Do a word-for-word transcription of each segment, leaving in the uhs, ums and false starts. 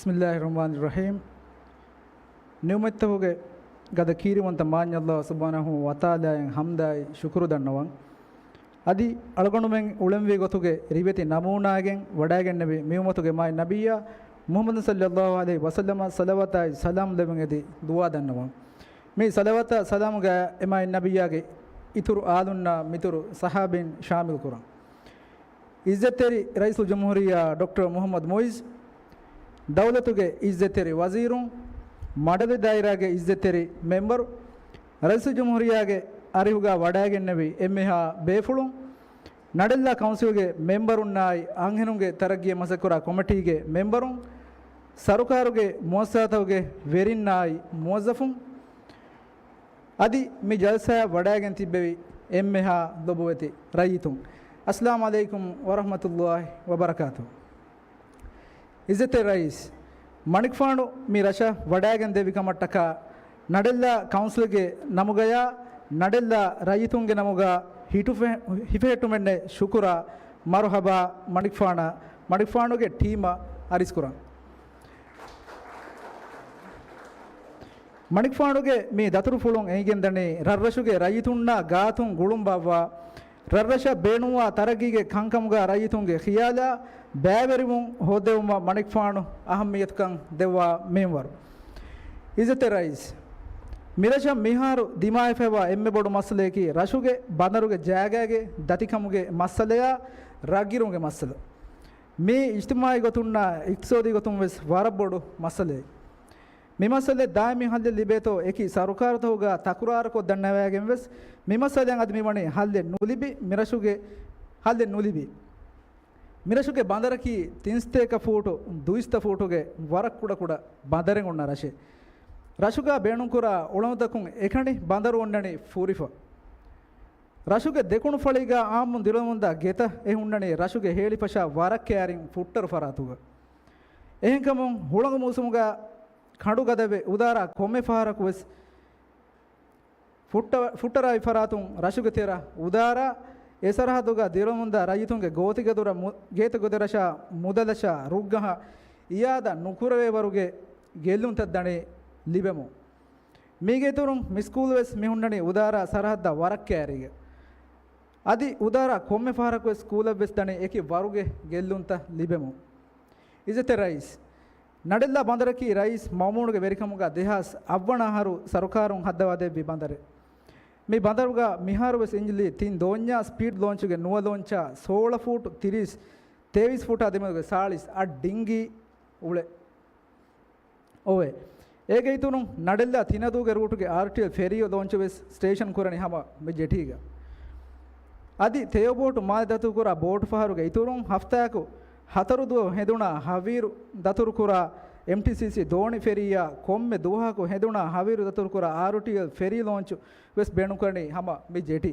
ބިސްމިއްލާހި ރަޙްމާނި ރަޙީމް. ނިޢުމަތްތަކުގެ ގަދަ ކީރިވަންތަ މާންޏަށް ﷲ ސުބްޙާނަހޫ ވަތަޢާލާއަށް ޙަމްދާއި ޝުކުރު ދަންނަވަން. އަދި އަޅުގަނޑުމެން އުޅެންވީ ގޮތުގެ ރިވެތި ނަމޫނާގެން ވަޑައިގެންނެވި މިއުއްމަތުގެ މާތް ނަބިއްޔާ މުޙައްމަދު ޞައްލައްލާހު ޢަލައިހި ވަސައްލަމަށް ޞަލަވާތާއި ސަލާމް ލެއްވުން އެދި ދުޢާ ދަންނަވަން. މި ޞަލަވާތާ ސަލާމުގައި އެ މާތް ނަބިއްޔާގެ އިތުރު އާލުންނާ މިތުރު ޞަޙާބީން ޝާމިލު ކުރަން. ޢިއްޒަތްތެރި ރައީސުލްޖުމްހޫރިއްޔާ ޑޮކްޓަރ މުޙައްމަދު މުޢިއްޒު، ދައުލަތުގެ ޢިއްޒަތްތެރި ވަޒީރުން، މަޑުލި ދާއިރާގެ ޢިއްޒަތްތެރި މެމްބަރު، ރައީސުލްޖުމްހޫރިއްޔާގެ އަރިހުގަ ވަޑައިގެންނެވި އެންމެހާ ބޭފުޅުން، ނަޑެއްލާ ކައުންސިލްގެ މެމްބަރުންނާއި، އަންހެނުންގެ ތަރައްގީއަށް މަސައްކަތްކުރާ ކޮމިޓީގެ މެމްބަރުން، ސަރުކާރުގެ މުއައްސަސާތަކުގެ ވެރިންނާއި މުވައްޒަފުން، އަދި މި ޖަލްސާއަށް ވަޑައިގެން ތިއްބެވި އެންމެހާ ލޮބުވެތި ރައްޔިތުން، އައްސަލާމު ޢަލައިކުމް ވަރަޙްމަތުﷲި ވަބަރަކާތުހު. ޢިއްޒަތްތެރި ރައީސް، މަނިކުފާނު މި ރަށަށް ވަޑައިގެން ދެއްވި ކަމަށްޓަކާ، ނަޑެއްލާ ކައުންސިލްގެ ނަމުގަޔާ، ނަޑެއްލާ ރައްޔިތުންގެ ނަމުގަ ހިފެހެ-، ހިފެހެއްޓުމެއްނެއް ޝުކުރާ، މަރުޙަބާ މަނިކުފާނަށް، މަނިކުފާނުގެ ޓީމަށް އަރިސްކުރަން. މަނިކުފާނުގެ މި ދަތުރުފުޅުން އެނގިގެންދަނީ، ރަށްރަށުގެ ރައްޔިތުންނާ ގާތުން ގުޅުން ބާއްވާ، ރަށްރަށަށް ބޭނުންވާ ތަރައްގީގެ ކަންކަމުގަ ރައްޔިތުންގެ ޚިޔާލާ ބައިވެރިވުން ހޯއްދެވުމަށް މަނިކުފާނު އަހައްމިއްޔަތުކަން ދެއްވާ މިންވަރު. ޢިއްޒަތްތެރި ރައީސް، މިރަށަށް މިހާރު ދިމާވެފައިވާ އެންމެ ބޮޑު މައްސަލަޔަކީ، ރަށުގެ ބަނދަރުގެ ޖާގާގެ ދަތިކަމުގެ މައްސަލަޔާ ރަށްގިރުމުގެ މައްސަލަ. މީ އިޖްތިމާޢީ ގޮތުންނާ އިޤްތިޞާދީ ގޮތުން ވެސް ވަރަށް ބޮޑު މައްސަލައެއް. މި މައްސަލައަށް ދާއިމީ ޙައްލެއް ލިބޭތޯ އެކި ސަރުކާރުތަކުގަ ތަކުރާރުކޮށްދަންނަވައިގެން ވެސް މި މައްސަލައިން އަދި މިވަނީ ޙައްލެއް ނުލިބި، މިރަށުގެ ޙައްލެއް ނުލިބި. މިރަށުގެ ބަނދަރަކީ ތިންސަތޭކަ ފޫޓު، ދުއިސައްތަ ފޫޓުގެ ވަރަށް ކުޑަކުޑަ ބަނދަރެއް އޮންނަ ރަށެއް. ރަށުގަ ބޭނުންކުރާ އުޅަނދުތަކުން އެކަނި ބަނދަރު އޮންނަނީ ފުރިފަ. ރަށުގެ ދެކުނު ފަޅީގަ އާއްމު ދިރިއުޅުމުންދާ ގެތައް އެ ހުންނަނީ ރަށުގެ ހޭޅިފަށާ ވަރަށް ކައިރިން ފުއްޓަރު ފަރާތުގަ. އެހެންކަމުން ހުޅަނގު މޫސުމުގަ ކަނޑުގަދަވެ އުދާރާ ކޮންމެ ފަހަރަކު ވެސް ފުއްޓަ-، ފުއްޓަރާވި ފަރާތުން ރަށުގެ ތެރަ އުދާރާ، އެ ސަރަހައްދުގަ ދިރިއުޅުމުންދާ ރައްޔިތުންގެ ގޯތިގެދޮރަށް މު-، ގޭތެރެ ގެދޮރަށާ މުދަލަށާ ރުއްގަހަށް އިއާދަ ނުކުރެވޭ ވަރުގެ ގެއްލުންތައް ދަނީ ލިބެމުން. މީގެ އިތުރުން މި ސްކޫލް ވެސް މި ހުންނަނީ އުދާރާ ސަރަހައްދާ ވަރަށް ކައިރީގަ. އަދި އުދާރާ ކޮންމެ ފަހަރަކު ވެސް ސްކޫލަށް ވެސް ދަނީ އެކި ވަރުގެ ގެއްލުންތައް ލިބެމުން. ޢިއްޒަތްތެރި ރައީސް، ނަޑެއްލާ ބަނދަރަކީ ރައީސް މައުމޫނުގެ ވެރިކަމުގަ ދެހާސް އަށްވަނަ އަހަރު ސަރުކާރުން ހައްދަވާ ދެއްވި ބަނދަރެއް. މި ބަނދަރުގަ މިހާރު ވެސް އިންޖިލީ ތިން ދޯންޏާ ސްޕީޑް ލޯންޗުގެ ނުވަ ލޯންޗާ ސޯޅަ ފޫޓު ތިރީސް، ތޭވީސް ފޫޓާ ދެމެދުގެ ސާޅީސް އަށް ޑިންގީ އުޅޭ. އޮވޭ. އޭގެ އިތުރުން ނަޑެއްލާ ތިނަދޫގެ ރޫޓުގެ އާރްޓީއެލް ފެރީ ލޯންޗު ވެސް ސްޓޭޝަން ކުރަނީ ހަމަ މި ޖެޓީގަ. އަދި ތެޔޮ ބޯޓު މާލެ ދަތުރުކުރާ ބޯޓު ފަހަރުގެ އިތުރުން ހަފްތާއަކު ހަތަރު ދުވަހު ހެދުނާ ހަވީރު ދަތުރުކުރާ އެމްޓީސީސީ ދޯނި ފެރީއާ ކޮންމެ ދުވަހަކު ހެދުނާ ހަވީރު ދަތުރުކުރާ އާރްޓީއެލް ފެރީ ލޯންޗު ވެސް ބޭނުންކުރަނީ ހަމަ މި ޖެޓީ.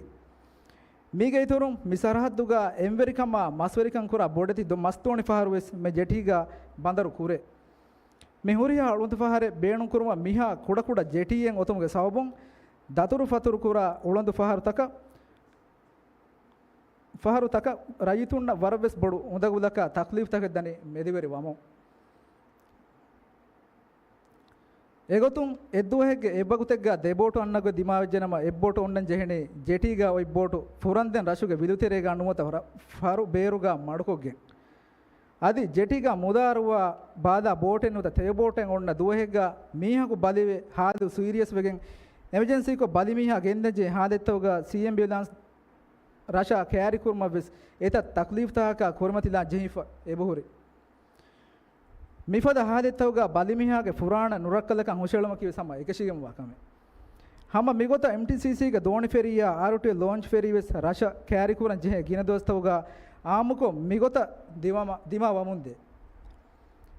މީގެ އިތުރުން މި ސަރަހައްދުގަ އެންވެރިކަމާ މަސްވެރިކަން ކުރާ ބޮޑެތި ދޯ-، މަސްދޯނި ފަހަރު ވެސް މި ޖެޓީގަ ބަނދަރު ކުރޭ. މި ހުރިހާ އުޅަނދު ފަހަރެއް ބޭނުންކުރުމަށް މިހާ ކުޑަކުޑަ ޖެޓީއެއް އޮތުމުގެ ސަބަބުން ދަތުރުފަތުރުކުރާ އުޅަނދު ފަހަރުތަކަށް، ފަހަރުތަކަށް ރައްޔިތުންނަށް ވަރަށްވެސް ބޮޑު އުނދަގުލަކާ ތަކްލީފްތަކެއް ދަނީ މެދުވެރި ވަމުން. އެގޮތުން އެއްދުވަހެއްގެ އެއްވަގުތެއްގަ ދެބޯޓު އަންނަގޮތް ދިމާވެއްޖެނަމަ އެއްބޯޓު އޮންނަން ޖެހެނީ ޖެޓީގަ އޮތް ބޯޓު ފުރަންދެން ރަށުގެ ވިލުތެރޭގަ ނުވަތަ ފަރު ބޭރުގަ މަޑުކޮށްގެން. އަދި ޖެޓީގަ މުދާރުވާ ބާލާ ބޯޓެއް ނުވަތަ ތެޔޮ ބޯޓެއް އޮންނަ ދުވަހެއްގަ މީހަކު ބަލިވެ ހާލު ސީރިއަސް ވެގެން އެމަޖެންސީކޮށް ބަލިމީހާ ގެންދަންޖެހޭ ހާލަތްތަކުގަ ސީއެމް އެމްބިއުލާންސް ރަށާ ކައިރިކުރުމަށް ވެސް އެތައް ތަކްލީފްތަކަކާ ކުރިމަތިލާން ޖެހިފަ އެބަހުރި. މިފަދަ ހާލަތްތަކުގަ ބަލިމީހާގެ ފުރާނަ ނުރައްކަލަކަށް ހުށައެޅުމަކީ ވެސް ހަމަ އެކަށީގެންވާ ކަމެއް. ހަމަ މިގޮތަށް އެމްޓީސީސީގެ ދޯނި ފެރީއާ އާރްޓީއެލް ލޯންޗް ފެރީ ވެސް ރަށަށް ކައިރިކުރަން ޖެހޭ ގިނަ ދުވަސްތަކުގަ އާއްމުކޮށް މިގޮތަށް ދިމާ، ދިމާވަމުންދޭ.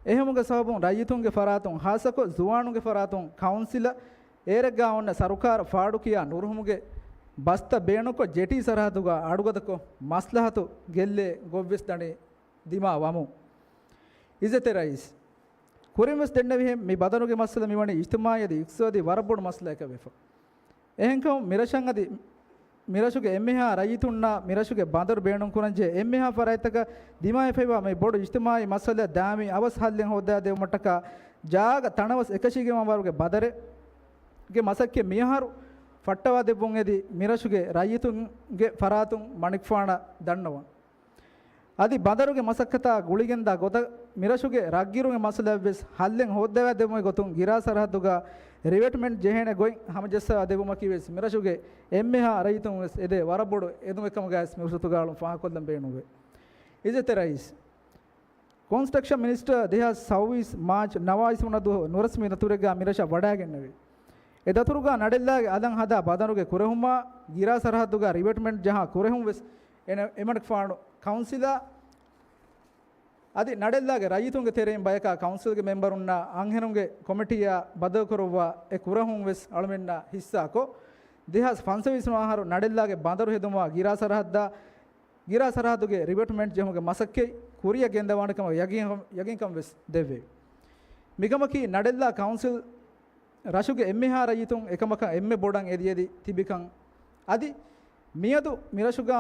އެހެމުގެ ސަބަބުން ރައްޔިތުންގެ ފަރާތުން، ހާއްސަކޮށް ޒުވާނުންގެ ފަރާތުން ކައުންސިލަށް އޭރެއްގާ އޮންނަ ސަރުކާރަށް ފާޑުކިޔާ ނުރުހުމުގެ ބަސްތައް ބޭނުންކޮށް ޖެޓީ ސަރަހައްދުގަ އަޑުގަދަކޮށް މަސްލަހަތު ގެއްލޭ ގޮތްވެސް ދަނީ ދިމާ ވަމުން. އިއްޒަތްތެރި ރައީސް، ކުރިންވެސް ދެންނެވިހެން މި ބަނދަރުގެ މައްސަލަ މިވަނީ އިޖްތިމާޢީ އަދި އިޤްތިޞާދީ ވަރަށް ބޮޑު މައްސަލައަކަށް ވެފަ. އެހެންކަމުން މިރަށަށް އަދި މިރަށުގެ އެންމެހާ ރައްޔިތުންނާ މިރަށުގެ ބަނދަރު ބޭނުންކުރަންޖެހޭ އެންމެހާ ފަރާތްތަކަށް ދިމާވެފައިވާ މި ބޮޑު އިޖްތިމާޢީ މައްސަލަ ދާއިމީ އަވަސް ހައްލެއް ހޯއްދާދެވުމަށްޓަކާ ޖާގަ ތަނަވަސް އެކަށީގެންވާ ވަރުގެ ބަދަރެއްގެ މަސައްކަތް މިއަހަރު ފައްޓަވާދެއްވުން އެދި މިރަށުގެ ރައްޔިތުންގެ ފަރާތުން މަނިކުފާނަށް ދަންނަވަން. އަދި ބަނދަރުގެ މަސައްކަތާ ގުޅިގެންދާ ގޮތަށް މިރަށުގެ ރަށްގިރުމުގެ މައްސަލައެއްވެސް ހައްލެއް ހޯއްދަވާދެވުމުގެ ގޮތުން ގިރާ ސަރަހައްދުގަ ރިވެޓްމަންޓް ޖެހޭނެ ގޮތް ހަމަޖައްސަވާ ދެއްވުމަކީވެސް މިރަށުގެ އެންމެހާ ރައްޔިތުންވެސް އެދޭ ވަރަށް ބޮޑު އެދުމެއް ކަމުގައިވެސް މި ފުރުސަތުގަ އަޅުން ފާހަގަކޮށްލަން ބޭނުންވޭ. އިއްޒަތްތެރި ރައީސް، ކޮންސްޓްރަކްޝަން މިނިސްޓަރ ދެހާސް ސައުވީސް މާޗް ނަވާވީސް ވަނަ ދުވަހު ނުރަސްމީ ދަތުރެއްގަ މިރަށަށް ވަޑައިގެންނެވި. އެ ދަތުރުގަ ނަޑެއްލާގެ އަލަށް ހަދާ ބަނދަރުގެ ކުރެހުމާ، ގިރާ ސަރަހައްދުގަ ރިވެޓްމަންޓް ޖަހާ ކުރެހުން ވެސް އެނެ-، އެމަނިކުފާނު ކައުންސިލާ އަދި ނަޑެއްލާގެ ރައްޔިތުންގެ ތެރެއިން ބަޔަކާ ކައުންސިލްގެ މެމްބަރުންނާ އަންހެނުންގެ ކޮމިޓީއާ ބައްދަލުކުރައްވާ އެ ކުރެހުން ވެސް އަޅުމެންނާ ހިއްސާކޮށް، ދެހާސް ފަންސަވީސް އަހަރު ނަޑެއްލާގެ ބަނދަރު ހެދުމާ ގިރާ ސަރަހައްދާ، ގިރާ ސަރަހައްދުގެ ރިވެޓްމަންޓް ޖެހުމުގެ މަސައްކަތް ކުރިއަށް ގެންދަވާނެ ކަމަށް ޔަގީން، ޔަގީންކަން ވެސް ދެއްވެވި. މިކަމަކީ ނަޑެއްލާ ކައުންސިލް ރަށުގެ އެންމެހާ ރައްޔިތުން އެކަމަކަށް އެންމެ ބޮޑަށް އެދިއެދި ތިބިކަން އަދި މިއަދު މިރަށުގަ،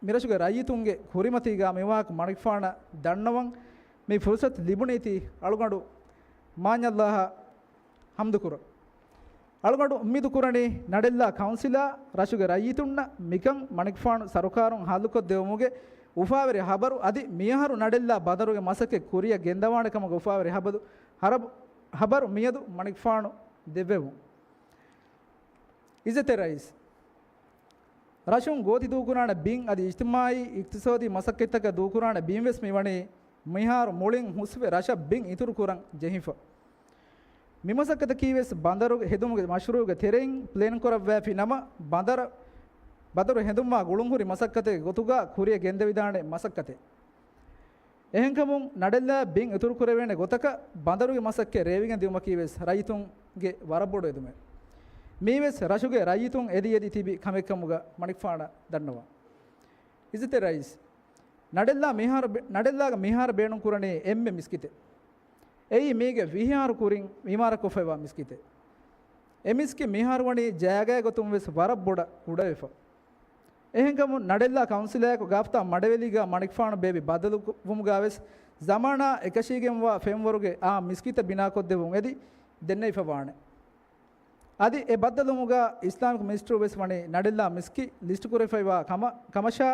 މިރަށުގެ ރައްޔިތުންގެ ކުރިމަތީގަ މިވާހަކަ މަނިކުފާނަށް ދަންނަވަން މި ފުރުސަތު ލިބުނީތީ އަޅުގަނޑު މާތް ﷲ އަށް ޙަމްދުކުރަން. އަޅުގަނޑު އުއްމީދު ކުރަނީ ނަޑެއްލާ ކައުންސިލާ ރަށުގެ ރައްޔިތުންނަށް މިކަން މަނިކުފާނު ސަރުކާރުން ހައްލުކޮށްދެވުމުގެ އުފާވެރި ހަބަރު އަދި މިއަހަރު ނަޑެއްލާ ބަނދަރުގެ މަސައްކަތް ކުރިއަށް ގެންދަވާނެ ކަމުގެ އުފާވެރި ހަބަދު-، ހަރަބު-، ހަބަރު މިއަދު މަނިކުފާނު ދެއްވެވުން. އިއްޒަތްތެރި ރައީސް، ރަށުން ގޯތި ދޫކުރާނެ ބިން އަދި އިޖްތިމާޢީ އިޤްތިޞާދީ މަސައްކަތްތަކަށް ދޫކުރާނެ ބިންވެސް މިވަނީ މިހާރު މުޅިން ހުސްވެ ރަށަށް ބިން އިތުރު ކުރަން ޖެހިފަ. މި މަސައްކަތަކީވެސް ބަނދަރު ހެދުމުގެ މަޝްރޫޢުގެ ތެރެއިން ޕްލޭން ކުރައްވާފި ނަމަ، ބަނދަރަށް، ބަނދަރު ހެދުމާ ގުޅުންހުރި މަސައްކަތެއްގެ ގޮތުގަ ކުރިއަށް ގެންދެވިދާނެ މަސައްކަތެއް. އެހެންކަމުން ނަޑެއްލާ ބިން އިތުރުކުރެވޭނެ ގޮތަކަށް ބަނދަރުގެ މަސައްކަތް ރޭވިގެން ދިއުމަކީވެސް ރައްޔިތުންގެ ވަރަށް ބޮޑު އެދުމެއް. މީވެސް ރަށުގެ ރައްޔިތުން އެދި އެދި ތިބި ކަމެއްކަމުގަ މަނިކުފާނަށް ދަންނަވަން. އިއްޒަތްތެރި ރައީސް، ނަޑެއްލާ މިހާރު ބޭ-، ނަޑެއްލާގަ މިހާރު ބޭނުން ކުރަނީ އެންމެ މިސްކިތެއް. އެއީ މީގެ ވިހި އަހަރު ކުރިން އިމާރާތްކޮށްފައިވާ މިސްކިތެއް. އެ މިސްކިތް މިހާރު ވަނީ ޖާގައިގެ ގޮތުން ވެސް ވަރަށް ބޮޑަށް ކުޑަވެފަ. އެހެންކަމުން ނަޑެއްލާ ކައުންސިލާއެކު ގާފްތާ މަޑެވެލީގަ މަނިކުފާނު ބޭއްވި ބައްދަލުވުމުގަ ވެސް ޒަމާނާ އެކަށީގެންވާ ފެންވަރުގެ އާ މިސްކިތަށް ބިނާކޮށްދެއްވުން އެދި ދެންނެވިފަ ވާނެ. އަދި އެ ބައްދަލުވުމުގަ އިސްލާމިކް މިނިސްޓަރު ވެސް ވަނީ ނަޑެއްލާ މިސްކިތް ލިސްޓް ކުރެވިފައިވާ ކަމަށް، ކަމަށާ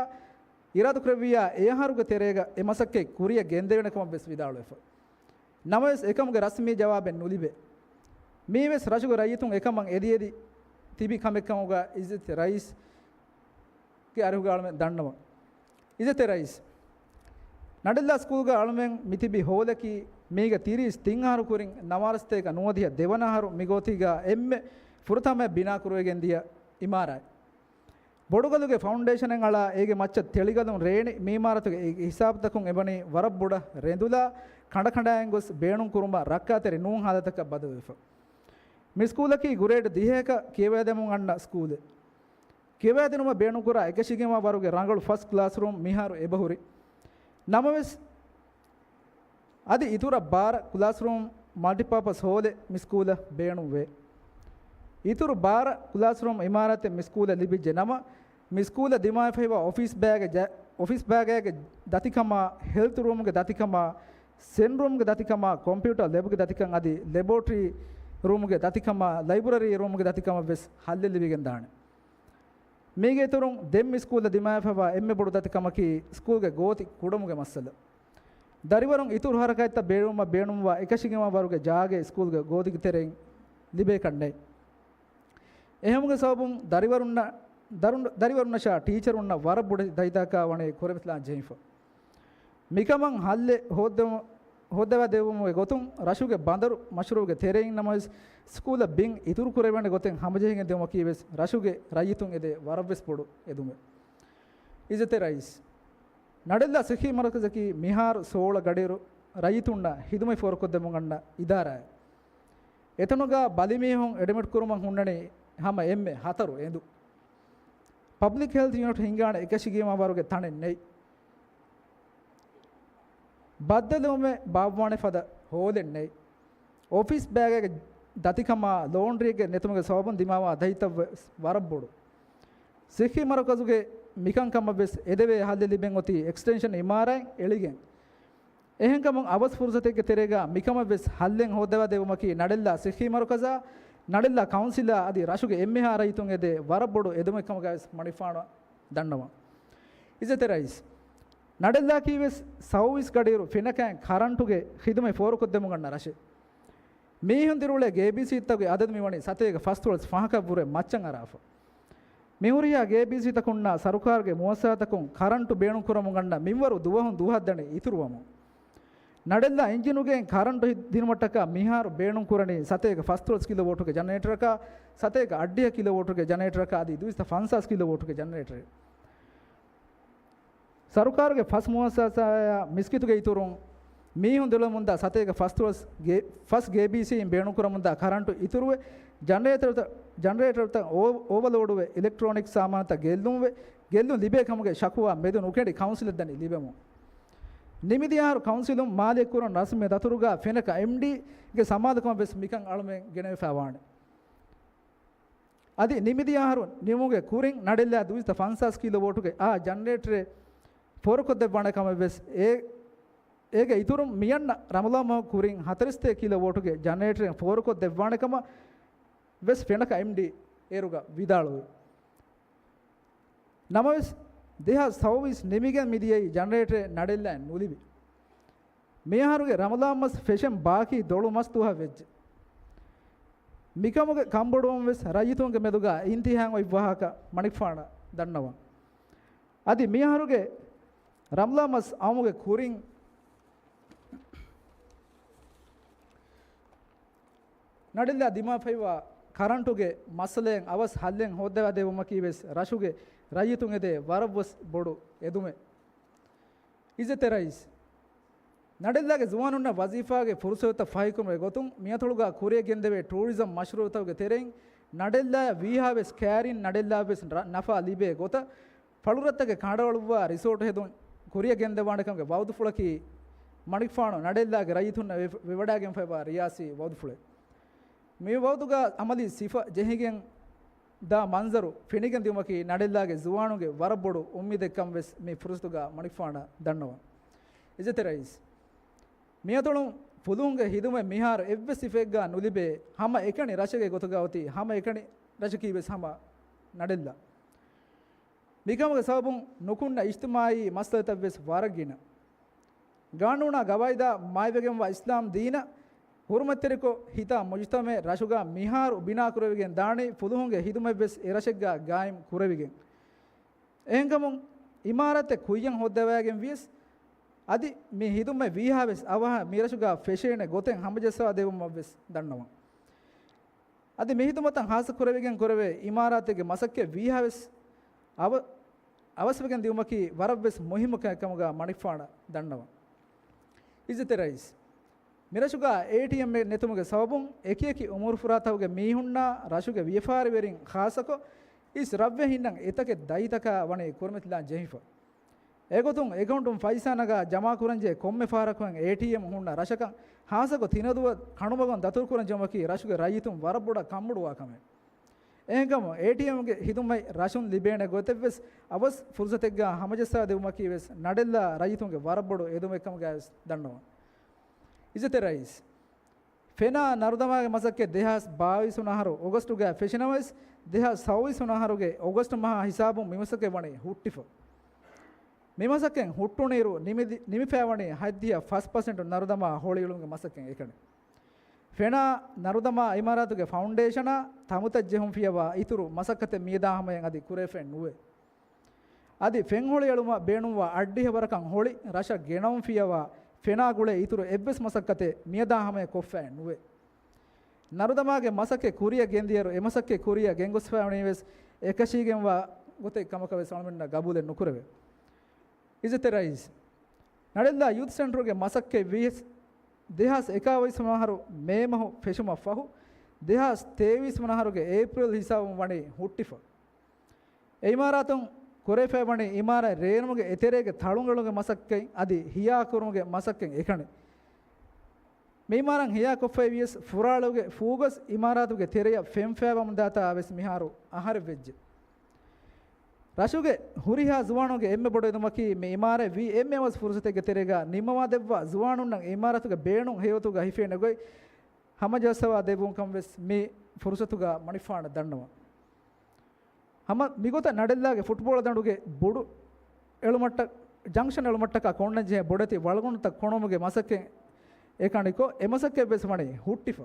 އިރާދަކުރެއްވިއްޔާ އެ އަހަރުގެ ތެރޭގަ އެ މަސައްކަތް ކުރިއަށް ގެންދެވޭނެ ކަމަށް ވެސް ވިދާޅުވެފަ. ނަމަވެސް އެކަމުގެ ރަސްމީ ޖަވާބެއް ނުލިބޭ. މީވެސް ރަށުގެ ރައްޔިތުން އެކަމަށް އެދިއެދި ތިބި ކަމެއްކަމުގަ އިއްޒަތް ރައީސްގެ އަރިހުގަ އަޅުމެން ދަންނަވަން. އިއްޒަތްތެރި ރައީސް، ނަޑެއްލާ ސްކޫލްގަ އަޅުމެން މިތިބި ހޯލަކީ މީގަ ތިރީސް ތިން އަހަރު ކުރިން ނަވާރަސަތޭކަ ނުވަދިހަ ދެވަނަ އަހަރު މިގޯތީގަ އެންމެ ފުރަތަމަ ބިނާކުރެވިގެންދިޔަ އިމާރާތް. ބޮޑުގަލުގެ ފައުންޑޭޝަނެއް އަޅާ އޭގެ މައްޗަށް ތެޅިގަލުން ރޭނި މި އިމާރާތުގެ އި-، ހިސާބުތަކުން އެބަނީ ވަރަށް ބޮޑަށް ރެނދުލާ ކަނޑަކަނޑާއިން ގޮސް ބޭނުން ކުރުމަށް ރައްކާތެރި ނޫން ހާލަތަކަށް ބަދަލުވެފަ. މި ސްކޫލަކީ ގްރޭޑް ދިހައަކަށް ކިޔަވައިދެމުން އަންނަ ސްކޫލެއް. ކިޔަވައިދިނުމަށް ބޭނުންކުރާ އެކަށީގެންވާ ވަރުގެ ރަނގަޅު ފަސް ކްލާސްރޫމް މިހާރު އެބަހުރި. ނަމަވެސް، އަދި އިތުރަށް ބާރަ ކްލާސްރޫމް މަލްޓިޕާޕަސް ހޯލެއް މި ސްކޫލަށް ބޭނުންވޭ. އިތުރު ބާރަ ކްލާސްރޫމް އިމާރާތެއް މި ސްކޫލަށް ލިބިއްޖެ ނަމަ، މި ސްކޫލަށް ދިމާވެފައިވާ އޮފީސް ބައިގެ ޖަ-، އޮފީސް ބައިގެ ދަތިކަމާ، ހެލްތު ރޫމްގެ ދަތިކަމާ، ސެން ރޫމްގެ ދަތިކަމާ، ކޮމްޕިއުޓަރ ލެބްގެ ދަތިކަން އަދި ލެބޯޓްރީ ރޫމްގެ ދަތިކަމާ، ލައިބްރަރީ ރޫމްގެ ދަތިކަމަށް ވެސް ހައްލެއް ލިބިގެން ދާނެ. މީގެ އިތުރުން ދެން މި ސްކޫލަށް ދިމާވެފައިވާ އެންމެ ބޮޑު ދަތިކަމަކީ ސްކޫލްގެ ގޯތި ކުޑަމުގެ މައްސަލަ. ދަރިވަރުން އިތުރު ހަރަކާތްތައް ބޭނުންވުމަށް ބޭނުންވާ އެކަށީގެންވާ ވަރުގެ ޖާގައެއް ސްކޫލްގެ ގޯތިގެ ތެރެއިން ލިބޭކަށް ނެތް. އެހެންވުމުގެ ސަބަބުން ދަރިވަރުންނަށް، ދަރުން-، ދަރިވަރުންނަށާ ޓީޗަރުންނަށް ވަރަށް ބޮޑެތި ދަތިތަކާ ވަނީ ކުރިމަތިލާން ޖެހިފަ. މިކަމަށް ހައްލެއް ހޯއްދެވު-، ހޯއްދަވާދެއްވުމުގެ ގޮތުން ރަށުގެ ބަނދަރު މަޝްރޫޢުގެ ތެރެއިން ނަމަވެސް ސްކޫލަށް ބިން އިތުރު ކުރެވޭނެ ގޮތެއް ހަމަޖެހިގެން ދިއުމަކީވެސް ރަށުގެ ރައްޔިތުން އެދޭ ވަރަށްވެސް ބޮޑު އެދުމެއް. އިއްޒަތްތެރި ރައީސް، ނަޑެއްލާ ސިއްހީ މަރުކަޒަކީ މިހާރު ސޯޅަ ގަޑިއިރު ރައްޔިތުންނަށް ހިދުމަތް ފޯރުކޮށްދެމުން އަންނަ އިދާރާއެއް. އެތަނުގަ ބަލިމީހުން އެޑްމިޓް ކުރުމަށް ހުންނަނީ ހަމަ އެންމެ ހަތަރު އެނދު. ޕަބްލިކް ހެލްތް ޔުނިޓް ހިންގާނެ އެކަށީގެންވާ ވަރުގެ ތަނެއް ނެތް. ބައްދަލުވުމެއް ބާއްވާނެ ފަދަ ހޯލެއް ނެތް. އޮފީސް ބައިގެ ދަތިކަމާ ލޯންޑްރީއެއްގެ ނެތުމުގެ ސަބަބުން ދިމާވާ ދަތިތައް ވެސް ވަރަށް ބޮޑު. ސިއްހީ މަރުކަޒުގެ މިކަންކަމަށް ވެސް އެދެވޭ ހައްލެއް ލިބެން އޮތީ އެކްސްޓެންޝަން އިމާރާތް އެޅިގެން. އެހެންކަމުން އަވަސް ފުރުސަތެއްގެ ތެރޭގަ މިކަމަށް ވެސް ހައްލެއް ހޯއްދަވާ ދެއްވުމަކީ ނަޑެއްލާ ސިއްހީ މަރުކަޒާ، ނަޑެއްލާ ކައުންސިލާ އަދި ރަށުގެ އެންމެހާ ރައްޔިތުން އެދޭ ވަރަށް ބޮޑު އެދުމެއް ކަމުގައި ވެސް މަނިކުފާނު ދަންނަވަން. އިއްޒަތްތެރި ރައީސް، ނަޑެއްލާއަކީ ވެސް ސައުވީސް ގަޑިއިރު ފެނަކައިން ކަރަންޓުގެ ޚިދުމަތް ފޯރުކޮށްދެމުން ގަންނަ ރަށެއް. މީހުން ދިރިއުޅޭ ގޭބީސީތަކުގެ އަދަދު މިވަނީ ސަތޭކަ ފަސްދޮޅަސް ފަހަކަށްވުރެ މައްޗަށް އަރާފަ. މިހުރިހާ ގޭބީސީތަކުންނާ ސަރުކާރުގެ މުއައްސަސާތަކުން ކަރަންޓު ބޭނުންކުރަމުން ގަންނަ މިންވަރު ދުވަހުން ދުވަހަށްދަނީ އިތުރުވަމުން. ނަޑެއްލާ އިންޖިނުގެ ކަރަންޓު ހި-، ދިނުމަށްޓަކާ މިހާރު ބޭނުންކުރަނީ ސަތޭކަ ފަސްދޮޅަސް ކިލޯވޯޓުގެ ޖަނަރޭޓަރަކާ، ސަތޭކަ އަށްޑިހަ ކިލޯވޯޓުގެ ޖަނަރޭޓަރަކާ އަދި ދުއިސައްތަ ފަންސާސް ކިލޯވޯޓުގެ ޖަނަރޭޓަރެއް. ސަރުކާރުގެ ފަސް މުއައްސަސާއާ މިސްކިތުގެ އިތުރުން މީހުން ދިރިއުޅެމުންދާ ސަތޭކަ ފަސްދޮޅަސް ގޭ-، ފަސް ގޭބީސީއިން ބޭނުންކުރަމުންދާ ކަރަންޓު އިތުރުވެ، ޖަނަރޭޓަރުތައް، ޖަނަރޭޓަރުތައް އޯ-، އޯވަލޯޑުވެ، އިލެކްޓްރޯނިކް ސާމާނުތައް ގެއްލުންވެ، ގެއްލުން ލިބޭ ކަމުގެ ޝަކުވާ މެދު ނުކެނޑި ކައުންސިލަށް ދަނީ ލިބެމުން. ނިމިދިޔަ އަހަރު ކައުންސިލުން މާލެ ކުރަން ރަސްމީ ދަތުރުގަ ފެނަކަ އެމްޑީގެ ސަމާލުކަމަށް ވެސް މިކަން އަޅުމެން ގެނެވިފައި ވާނެ. އަދި ނިމިދިޔަ އަހަރު ނިމުމުގެ ކުރިން ނަޑެއްލާ ދުއިސައްތަ ފަންސާސް ކިލޯވޯޓުގެ އާ ޖަނަރޭޓަރެއް ފޯރުކޮށްދެއްވާނެ ކަމަށް ވެސް އޭ-، އޭގެ އިތުރުން މިއަންނަ ރަމަޟާން މަހު ކުރިން ހަތަރީސް ތޭ ކިލޯވޯޓުގެ ޖަނަރޭޓަރެއް ފޯރުކޮށްދެއްވާނެ ކަމަށް ވެސް ފެނަކަ އެމްޑީ އޭރުގަ ވިދާޅުވި. ނަމަވެސް، ދެހާސް ސައުވީސް ނިމިގެން މިދިޔައީ ޖަނަރޭޓަރެއް ނަޑެއްލާއިން ނުލިބި. މިއަހަރުގެ ރަމަޟާން މަސް ފެށެން ބާކީ ދޮޅު މަސް ދުވަހަށް ވެއްޖެ. މިކަމުގެ ކަންބޮޑުވުން ވެސް ރައްޔިތުންގެ މެދުގަ އިންތިހާއަށް އޮތް ވާހަކަ މަނިކުފާނަށް ދަންނަވަން. އަދި މިއަހަރުގެ ރަމަޟާން މަސް އައުމުގެ ކުރިން ނަޑެއްލާ ދިމާފައިވާ ކަރަންޓުގެ މައްސަލައިން އަވަސް ހައްލެއް ހޯއްދަވާ ދެއްވުމަކީ ވެސް ރަށުގެ ރައްޔިތުން އެދޭ ވަރަށްވެސް ބޮޑު އެދުމެއް. އިއްޒަތްތެރި ރައީސް، ނަޑެއްލާގެ ޒުވާނުންނަށް ވަޒީފާގެ ފުރުސަތުތައް ފަހިކުރުމުގެ ގޮތުން މިއަތޮޅުގަ ކުރިއަށް ގެންދެވޭ ޓޫރިޒަމް މަޝްރޫއުތަކުގެ ތެރެއިން ނަޑެއްލާއަށް ވީހާވެސް ކައިރިން ނަޑެއްލާއަށްވެސް ރަ-، ނަފާ ލިބޭ ގޮތަށް ފަޅުރަށްތަކެއް ކަނޑައަޅުއްވާ ރިސޯޓު ހެދުން ކުރިއަށް ގެންދަވާނެ ކަމުގެ ވައުދުފުޅަކީ މަނިކުފާނު ނަޑެއްލާގެ ރައްޔިތުންނަށް ވެ-، ވެވަޑައިގެންފައިވާ ރިޔާސީ ވައުދުފުޅެއް. މި ވައުދުގަ އަމަލީ ސިފަ ޖެހިގެން ދާ މަންޒަރު ފެނިގެން ދިއުމަކީ ނަޑެއްލާގެ ޒުވާނުންގެ ވަރަށް ބޮޑު އުއްމީދެއްކަން ވެސް މި ފުރުސަތުގަ މަނިކުފާނަށް ދަންނަވަން. އިއްޒަތްތެރި ރައީސް، މިއަތޮޅުން ފުލުހުންގެ ހިދުމަތް މިހާރު އެއްވެސް ސިފައެއްގަ ނުލިބޭ ހަމަ އެކަނި ރަށެއްގެ ގޮތުގަ އޮތީ ހަމަ އެކަނި ރަށަކީ ވެސް ހަމަ ނަޑެއްލާ. މިކަމުގެ ސަބަބުން ނުކުންނަ އިޖްތިމާއީ މައްސަލަތައް ވެސް ވަރަށް ގިނަ. ގާނޫނާ ގަވާއިދާ މާތްވެގެންވާ އިސްލާމް ދީނަށް ހުރުމަތްތެރިކޮށް ހިތާ މުޖުތަމައެއް ރަށުގަ މިހާރު ބިނާ ކުރެވިގެން ދާނީ ފުލުހުންގެ ހިދުމަތް ވެސް އެ ރަށެއްގަ ގާއިމް ކުރެވިގެން. އެހެންކަމުން އިމާރާތެއް ކުއްޔަށް ހޯއްދަވައިގެން ވިޔަސް، އަދި މި ހިދުމަތް ވީހާވެސް އަވަހަށް މިރަށުގަ ފެށޭނެ ގޮތެއް ހަމަޖައްސަވާ ދެއްވުމަށްވެސް ދަންނަވަން. އަދި މި ހިދުމަތަށް ހާއްސަ ކުރެވިގެން ކުރެވޭ އިމާރާތެއްގެ މަސައްކަތް ވީހާވެސް އަވަ-، އަވަސްވެގެން ދިއުމަކީ ވަރަށްވެސް މުހިއްމު ކަމެއް ކަމުގަ މަނިކުފާނަށް ދަންނަވަން. އިއްޒަތްތެރި ރައީސް، މިރަށުގަ އޭޓީއެމްއެއް ނެތުމުގެ ސަބަބުން އެކިއެކި އުމުރުފުރާތަކުގެ މީހުންނާ ރަށުގެ ވިޔަފާރިވެރިން ޚާއްޞަކޮށް އިސް ރަށްވެހިންނަށް އެތަކެއް ދަތިތަކާ ވަނީ ކުރިމަތިލާން ޖެހިފަ. އެގޮތުން އެކައުންޓުން ފައިސާ ނަގާ ޖަމާކުރަންޖެހޭ ކޮންމެ ފަހަރަކު އެޓީއެމް ހުންނަ ރަށަކަށް ހާއްސަކޮށް ތިނަދުވަ ކަނޑުމަގުން ދަތުރުކުރަން ޖެހުމަކީ ރަށުގެ ރައްޔިތުން ވަރަށް ބޮޑަށް ކަންބޮޑުވާ ކަމެއް. އެހެންކަމުން އޭޓީއެމްގެ ހިދުމަތް ރަށުން ލިބޭނެ ގޮތެއްވެސް އަވަސް ފުރުސަތެއްގަ ހަމަޖައްސާ ދެވުމަކީވެސް ނަޑެއްލާ ރައްޔިތުންގެ ވަރަށް ބޮޑު އެދުމެއް ކަމުގައިވެސް ދަންނަވަން. އިއްޒަތްތެރި ރައީސް، ފެނާ ނަރުދަމާގެ މަސައްކަތް ދެހާސް ބާވީސް ވަނަ އަހަރު އޮގަސްޓުގައި ފެށިނަމަވެސް، ދެހާސް ސައުވީސް ވަނަ އަހަރުގެ އޮގަސްޓު މަހާ ހިސާބުން މި މަސައްކަތް ވަނީ ހުއްޓިފަ. މި މަސައްކަތް ހުއްޓުނިއިރު ނިމިދި-، ނިމިފައިވަނީ ހަތްދިހަ ފަސް ޕަސެންޓު ނަރުދަމާ ހޮޅިއެޅުމުގެ މަސައްކަތް އެކަނި. ފެނާ ނަރުދަމާ އިމާރާތުގެ ފައުންޑޭޝަނާ ތަމުތައް ޖެހުން ފިޔަވާ އިތުރު މަސައްކަތެއް މިއަދާ ހަމަޔަށް އަދި ކުރެވިފައެއް ނުވޭ. އަދި ފެންހޮޅިއެޅުމަށް ބޭނުންވާ އަށްޑިހަ ވަރަކަށް ހޮޅި ރަށަށް ގެނައުން ފިޔަވާ ފެނާ ގުޅޭ އިތުރު އެއްވެސް މަސައްކަތެއް މިއަދާ ހަމަޔަށް ކޮށްފައެއް ނުވޭ. ނަރުދަމާގެ މަސައްކަތް ކުރިއަށް ގެންދިޔައިރު އެ މަސައްކަތް ކުރިއަށް ގެންގޮސްފައިވަނީވެސް އެކަށީގެންވާ ގޮތެއް ކަމަކަށް ވެސް އަޅުމެންނަށް ގަބޫލެއް ނުކުރެވޭ. އިއްޒަތްތެރި ރައީސް، ނަޑެއްލާ ޔޫތު ސެންޓަރުގެ މަސައްކަތް ވިޔަސް ދެހާސް އެކާވީސް ވަނަ އަހަރު މޭ މަހު ފެށުމަށް ފަހު، ދެހާސް ތޭވީސް ވަނަ އަހަރުގެ އޭޕްރިލް ހިސާބުން ވަނީ ހުއްޓިފަ. އެ އިމާރާތުން ކުރެވިފައިވަނީ އިމާރާތް ރޭނުމުގެ އެތެރޭގެ ތަޅުނގަޅުގެ މަސައްކަތް އަދި ހިޔާކުރުމުގެ މަސައްކަތް އެކަނި. މި އިމާރާތް ހިޔާކޮށްފައި ވިޔަސް ފުރާޅުގެ ފޫގަސް އިމާރާތުގެ ތެރެޔަށް ފެން ފައިވަމުންދާތާ ވެސް މިހާރު އަހަރެއް ވެއްޖެ. ރަށުގެ ހުރިހާ ޒުވާނުންގެ އެންމެ ބޮޑު އެދުމަކީ މި އިމާރާތް ވީ އެންމެ އަވަސް ފުރުސަތެއްގެ ތެރޭގަ ނިންމަވާދެއްވާ ޒުވާނުންނަށް އިމާރާތުގެ ބޭނުން ހެޔޮތުގަ ހިފޭނެ ގޮތް ހަމަޖައްސަވާ ދެއްވުންކަން ވެސް މި ފުރުސަތުގަ މަނިކުފާނަށް ދަންނަވަން. ހަމަ މިގޮތަށް ނަޑެއްލާގެ ފުޓްބޯޅަ ދަނޑުގެ ބޮޑު އެޅުމަށްޓަ-، ޖަންކްޝަން އެޅުމަށްޓަކާ ކޮންނަން ޖެހޭ ބޮޑެތި ވަޅުގަނޑުތައް ކޮނުމުގެ މަސައްކަތް އެކަނިކޮށް، އެ މަސައްކަތް ވެސް ވަނީ ހުއްޓިފަ.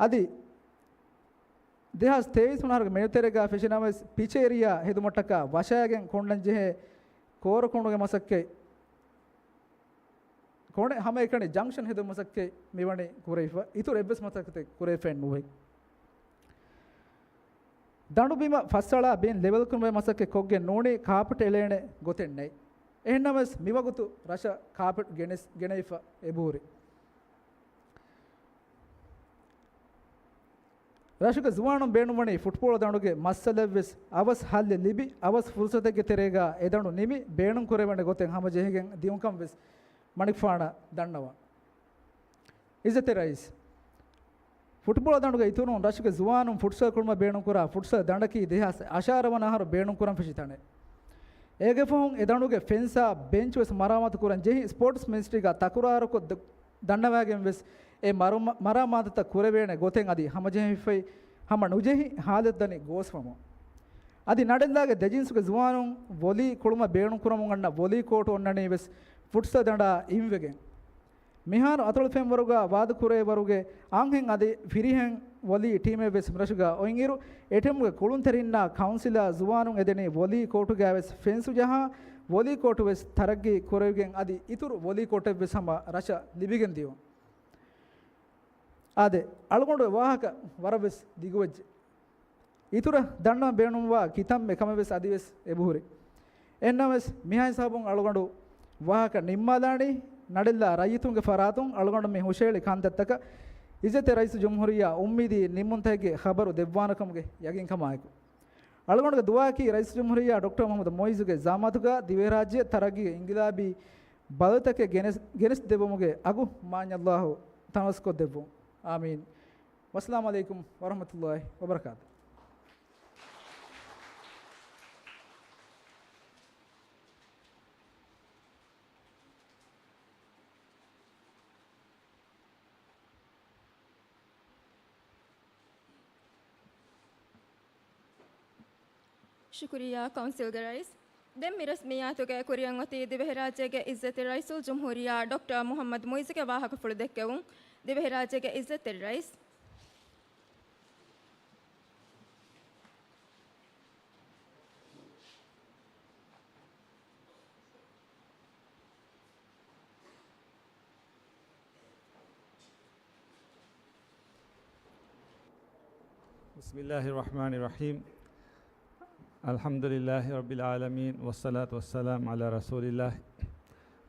އަދި ދެހާސް ތޭވީސް ވަނަ އަހަރުގެ މެއު ތެރޭގަ ފެށި ނަމަވެސް، ޕިޗް އޭރިއާ ހެދުމަށްޓަކާ ވަށާގެން ކޮންނަން ޖެހޭ ކޯރު ކޮނުގެ މަސައްކަތް، ކޮނެ ހަމައެކަނި ޖަންކްޝަން ހެދުމުގެ މަސައްކަތް މިވަނީ ކުރެވިފަ، އިތުރު އެއްވެސް މަސައްކަތެއް ކުރެވިފައެއް ނުވޭ. ދަނޑުބިމަށް ފަސްއަޅާ ބިން ލެވެލް ކުރުމުގެ މަސައްކަތް ކޮށްގެން ނޫނީ ކާޕެޓް އެޅޭނެ ގޮތެއް ނެތް. އެހެންނަމަވެސް، މިވަގުތު ރަށަށް ކާޕެޓް ގެނެސް-، ގެނައިފަ އެބަހުރި. ރަށުގެ ޒުވާނުން ބޭނުންވަނީ ފުޓްބޯޅަ ދަނޑުގެ މައްސަލައެއްވެސް އަވަސް ހައްލެއް ލިބި، އަވަސް ފުރުސަތެއްގެ ތެރޭގަ އެދަނޑު ނިމި، ބޭނުން ކުރެވޭނެ ގޮތެއް ހަމަޖެހިގެން ދިއުންކަން ވެސް މަނިކުފާނަށް ދަންނަވަން. އިއްޒަތްތެރި ރައީސް، ފުޓްބޯޅަ ދަނޑުގެ އިތުރުން ރަށުގެ ޒުވާނުން ފުޓްސަލް ކުޅުމަށް ބޭނުންކުރާ ފުޓްސަލް ދަނޑަކީ ދެހާސް އަށާރަ ވަނަ އަހަރު ބޭނުންކުރަން ފެށި ތަނެއް. އޭގެ ފަހުން އެ ދަނޑުގެ ފެންސާ ބެންޗު ވެސް މަރާމާތު ކުރަން ޖެހި، ސްޕޯޓްސް މިނިސްޓްރީގަ ތަކުރާރުކޮށް ދ-، ދަންނަވައިގެން ވެސް އެ މަރު-، މަރާމާތުތައް ކުރެވޭނެ ގޮތެއް އަދި ހަމަޖެހިފައި، ހަމަ ނުޖެހި ހާލަތު ދަނީ ގޯސްފަމުން. އަދި ނަޑެއްލާގެ ދެޖިންސުގެ ޒުވާނުން ވޮލީ ކުޅުމަށް ބޭނުންކުރަމުން އަންނަ ވޮލީ ކޯޓު އޮންނަނީ ވެސް ފުޓްސަލް ދަނޑާ އިންވެގެން. މިހާރު އަތޮޅު ފެންވަރުގަ ވާދަކުރޭ ވަރުގެ އަންހެން އަދި ފިރިހެން ވޮލީ ޓީމެއް ވެސް މިރަށުގަ އޮތްއިރު، އެޓީމުގެ ކުޅުންތެރިންނާ ކައުންސިލާ ޒުވާނުން އެދެނީ ވޮލީ ކޯޓުގައި ވެސް ފެންސު ޖަހާ، ވޮލީ ކޯޓު ވެސް ތަރައްގީ ކުރެވިގެން އަދި އިތުރު ވޮލީ ކޯޓެއް ވެސް ހަމަ ރަށަށް ލިބިގެން ދިޔުން. އާދެ، އަޅުގަނޑު ވާހަކަ ވަރަށް ވެސް ދިގުވެއްޖެ. އިތުރަށް ދަންނަވަން ބޭނުންވާ ކިތަންމެ ކަމެއް ވެސް އަދި ވެސް އެބަހުރި. އެހެންނަމަވެސް، މިހާ ހިސާބުން އަޅުގަނޑު ވާހަކަ ނިންމާލާނީ. ނަޑެއްލާ ރައްޔިތުންގެ ފަރާތުން އަޅުގަނޑު މި ހުށަހެޅި ކަންތައްތަކަށް އިއްޒަތްތެރި ރައީސު ޖުމްހޫރިއްޔާ އުއްމީދީ ނިންމުންތަކެއްގެ ޚަބަރު ދެއްވާނެކަމުގެ ޔަގީންކަމާއެކު، އަޅުގަނޑުގެ ދުޢާއަކީ ރައީސު ޖުމްހޫރިއްޔާ ޑޮކްޓަރ މުޙައްމަދު މުޢިއްޒުގެ ޒަޢާމަތުގަ ދިވެހިރާއްޖެ ތަރައްގީގެ އިންޤިލާބީ ބައްލަތަކެއް ގެނެސް-، ގެނެސްދެއްވުމުގެ އަގު މާތް ﷲ ތަނަވަސްކޮށްދެއްވުން. އާމީން. ވައްސަލާމު ޢަލައިކުމް ވަރަޙްމަތުﷲ ވަބަރަކާތު. ޝުކުރިއްޔާ ކައުންސިލްގެ ރައީސް. ދެން މި ރަސްމިއްޔާތުގެ ކުރިއަށް އޮތީ ދިވެހިރާއްޖޭގެ އިއްޒަތްތެރި ރައީސުލްޖުމްހޫރިއްޔާ ޑޮކްޓަރ މުޙައްމަދު މުޢިއްޒުގެ ވާހަކަފުޅު ދެއްކެވުން. ދިވެހިރާއްޖޭގެ އިއްޒަތްތެރި ރައީސް. بسم الله الرحمن الرحيم. الحمد لله رب العالمين، والصلاة والسلام على رسول الله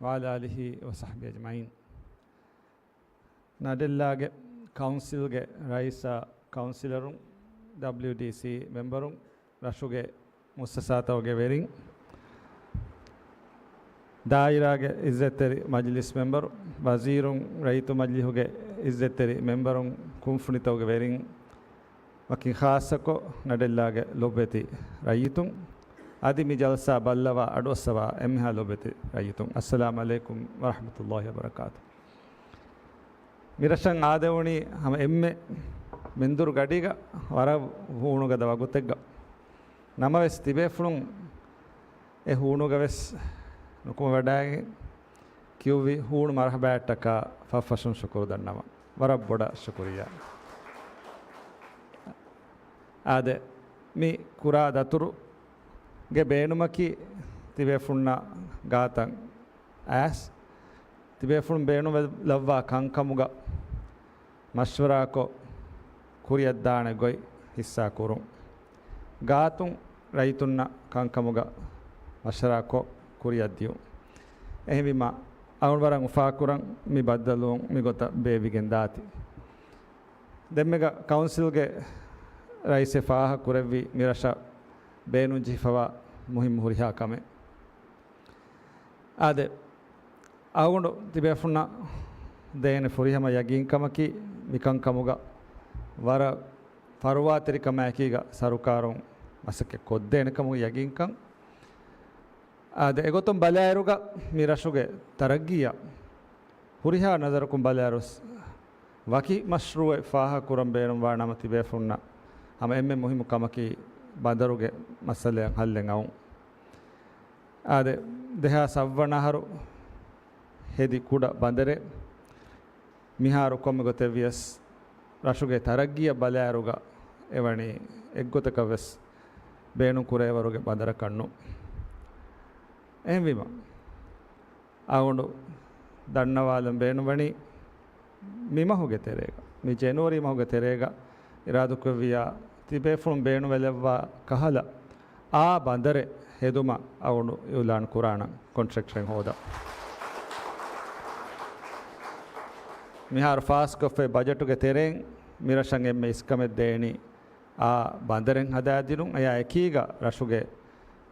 وعلى آله وصحبه أجمعين. ނަޑެއްލާގެ ކައުންސިލްގެ ރައީސާ ކައުންސިލަރުން، ޑަބްލިޔުޑީސީ މެމްބަރުން، ރަށުގެ މުއައްސަސާތަކުގެ ވެރިން، ދާއިރާގެ އިއްޒަތްތެރި މަޖިލިސް މެމްބަރު، ވަޒީރުން، ރައްޔިތު މަޖިލިހުގެ އިއްޒަތްތެރި މެމްބަރުން، ކުންފުނިތަކުގެ ވެރިން، ވަކިން ޚާއްޞަކޮށް ނަޑެއްލާގެ ލޮބުވެތި ރައްޔިތުން، އަދި މި ޖަލްސާ ބައްލަވާ އަޑުއައްސަވާ އެންމެހާ ލޮބުވެތި ރައްޔިތުން، އައްސަލާމު ޢަލައިކުމް ވަރަޙްމަތުﷲ ވަބަރަކާތު. މިރަށަށް އާދެވުނީ ހަމަ އެންމެ މެންދުރު ގަޑީގަ ވަރަށް ހޫނުގަދަ ވަގުތެއްގަ. ނަމަވެސް ތިބޭފުޅުން އެ ހޫނުގަ ވެސް ނުކުމެވަޑައިގެން ކިޔުއްވި ހޫނު މަރުޙަބާއަށްޓަކާ ފަށްފަށުން ޝުކުރު ދަންނަވަން. ވަރަށް ބޮޑަށް ޝުކުރިއްޔާ. އާދެ، މި ކުރާ ދަތުރުގެ ބޭނުމަކީ ތިބޭފުޅުންނާ ގާތަށް އައިސް، ތިބޭފުޅުން ބޭނުންވެލައްވާ ކަންކަމުގަ މަޝްވަރާކޮށް ކުރިއަށްދާނެ ގޮތް ހިއްސާ ކުރުން. ގާތުން ރައްޔިތުންނަށް ކަންކަމުގަ މަޝްވަރާކޮށް ކުރިއަށްދިޔުން. އެހެންވީމާ، އަޅުގަނޑު ވަރަށް އުފާކުރަން މި ބައްދަލުވުން މިގޮތަށް ބޭއްވިގެން ދާތީ. ދެންމެގަ ކައުންސިލްގެ ރައީސެއް ފާހަގަ ކުރެއްވީ މިރަށަށް ބޭނުންޖެހިފަވާ މުހިއްމު ހުރިހާ ކަމެއް. އާދެ، އަޅުގަނޑު ތިބޭފުންނަށް ދޭނެ ފުރިހަމަ ޔަގީންކަމަކީ، މިކަންކަމުގަ ވަރަށް ފަރުވާތެރިކަމާއެކީގަ ސަރުކާރުން މަސައްކަތް ކޮށްދޭނެ ކަމުގެ ޔަގީންކަން. އާދެ، އެގޮތުން ބަލާއިރުގަ މި ރަށުގެ ތަރައްގީއަށް ހުރިހާ ނަޒަރަކުން ބަލާއިރުސް ވަކި މަޝްރޫއެއް ފާހަގަކުރަން ބޭނުންވާ ނަމަ ތިބޭފުންނަށް ހަމަ އެންމެ މުހިއްމު ކަމަކީ ބަނދަރުގެ މައްސަލައަށް ހައްލެއް އައުން. އާދެ، ދެހާސް އަށްވަނަ އަހަރު ހެދި ކުޑަ ބަނދަރެއް މިހާރު ކޮންމެ ގޮތެއް ވިޔަސް ރަށުގެ ތަރައްގީއަށް ބަލާއިރުގަ އެވަނީ އެއްގޮތަކަށް ވެސް ބޭނުން ކުރޭވަރުގެ ބަނދަރަކަށް ނޫން. އެހެންވީމަ، އަޅުގަނޑު ދަންނަވާލަން ބޭނުންވަނީ މި މަހުގެ ތެރޭގަ، މި ޖެނުއަރީ މަހުގެ ތެރޭގަ އިރާދަކުރެއްވިއްޔާ ތިބޭފުޅުން ބޭނުންވެލައްވާ ކަހަލަ އާ ބަނދަރެއް ހެދުމަށް އަޅުގަނޑު އިއުލާން ކުރާނަން، ކޮންޓްރެކްޓަރެއް ހޯދަން. މިހާރު ފާސްކޮށްފައި ބަޖެޓުގެ ތެރެއިން މިރަށަށް އެންމެ އިސްކަމެއް ދޭނީ އާ ބަނދަރެއް ހަދާދިނުން، އެއާ އެކީގަ ރަށުގެ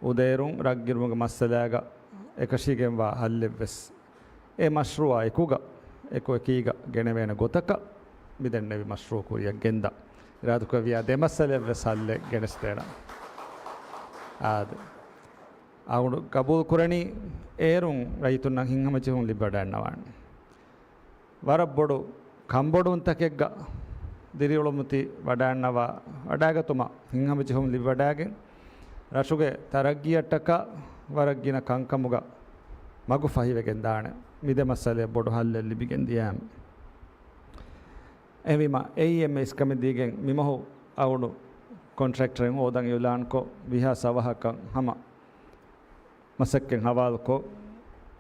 އުދޭރުން ރަށްގިރުމުގެ މައްސަލާގަ އެކަށީގެންވާ ހައްލެއްވެސް އެ މަޝްރޫއާ އެކުގަ އެކު އެކީގަ ގެނެވޭނެ ގޮތަކަށް މިދެންނެވި މަޝްރޫއު ކުރިއަށް ގެންދާ. އިރާދަކުރެއްވިއްޔާ ދެ މައްސަލައަށްވެސް ހައްލެއް ގެނެސްދޭނަން. އާދެ، އަޅުގަނޑު ގަބޫލު ކުރަނީ އޭރުން ރައްޔިތުންނަށް ހިތްހަމަޖެހުން ލިބިވަޑައިގަންނަވާނެ. ވަރަށް ބޮޑު ކަންބޮޑުވުންތަކެއްގަ ދިރިއުޅުމުތި ވަޑައިގަންނަވާ، ވަޑައިގަތުމަށް ހިތްހަމަޖެހުން ލިބިވަޑައިގެން، ރަށުގެ ތަރައްގީއަށްޓަކާ ވަރަށް ގިނަ ކަންކަމުގަ މަގު ފަހިވެގެން ދާނެ. މި ދެ މައްސަލައަށް ބޮޑު ހައްލެއް ލިބިގެން ދިޔައިމަ. އެހެންވީމަ، އެއީ އެންމެ އިސްކަމެއް ދީގެން މިމަހު އަޅުގަނޑު ކޮންޓްރެކްޓަރެއް ހޯދަން އިއުލާންކޮށް، ވީހާވަހަކަށް ހަމަ މަސައްކަތް ހަވާލުކޮށް،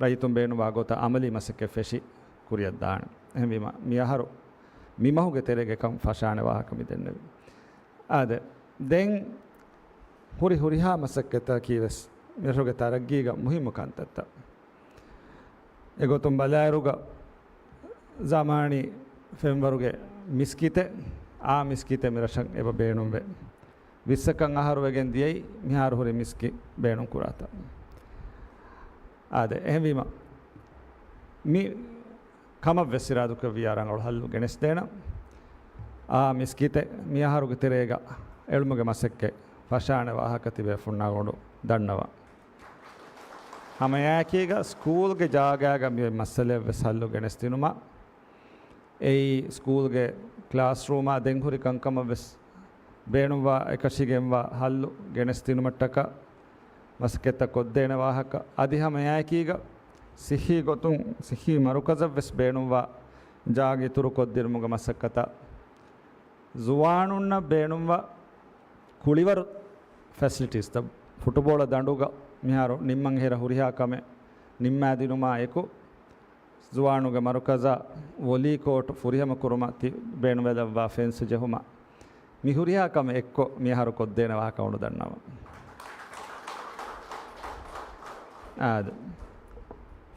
ރައްޔިތުން ބޭނުންވާ ގޮތަށް އަމަލީ މަސައްކަތް ފެށި ކުރިއަށް ދާނެ. އެހެންވީމަ، މި އަހަރު މި މަހުގެ ތެރޭގަ އެކަން ފަށާނެ ވާހަކަ މި ދެންނެވި. އާދެ، ދެން ހުރި ހުރިހާ މަސައްކަތަކީ ވެސް މިރަށުގެ ތަރައްގީގަ މުހިއްމު ކަންތައްތައް. އެގޮތުން ބަލާއިރުގަ، ޒަމާނީ ފެންވަރުގެ މިސްކިތެއް، އާ މިސްކިތެއް މިރަށަށް އެބަ ބޭނުންވޭ. ވިއްސަކަށް އަހަރު ވެގެން ދިޔައީ މިހާރު ހުރި މިސްކިތް ބޭނުން ކުރާތާ. އާދެ، އެހެންވީމަ، މި ކަމަށްވެސް އިރާދަކުރެއްވިއްޔާ ރަނގަޅު ހައްލު ގެނެސްދޭނަން. އާ މިސްކިތެއް މިއަހަރުގެ ތެރޭގަ އެޅުމުގެ މަސައްކަތް ފަށާނެ ވާހަކަ ތިބޭފުންނަށް އަޅުގަނޑު ދަންނަވަން. ހަމައެއާއެކީގަ ސްކޫލްގެ ޖާގާގަ މި މައްސަލައަށްވެސް ހައްލު ގެނެސްދިނުމަށް، އެއީ ސްކޫލްގެ ކްލާސްރޫމާ ދެން ހުރި ކަންކަމަށްވެސް ބޭނުންވާ އެކަށީގެންވާ ހައްލު ގެނެސްދިނުމަށްޓަކާ މަސައްކަތްތައް ކޮށްދޭނެ ވާހަކަ. އަދި ހަމައެއާއެކީގަ ސިއްހީ ގޮތުން ސިއްހީ މަރުކަޒަށްވެސް ބޭނުންވާ ޖާގަ އިތުރުކޮށްދިނުމުގެ މަސައްކަތަށް، ޒުވާނުންނަށް ބޭނުންވާ ކުޅިވަރު ފެސިލިޓީސްތައް، ފުޓުބޯޅަ ދަނޑުގަ މިހާރު ނިންމަން ހޭރަ ހުރިހާ ކަމެއް ނިންމާދިނުމާ އެކު، ޒުވާނުގެ މަރުކަޒަށް ވޮލީ ކޯޓު ފުރިހަމަކުރުމަށް ތި ބޭނުންވެލައްވާ ފެންސް ޖެހުމަށް މި ހުރިހާ ކަމެއް އެއްކޮށް މިއަހަރު ކޮށްދޭނެ ވާހަކަ އަޅުގަނޑު ދަންނަވަން. އާދެ،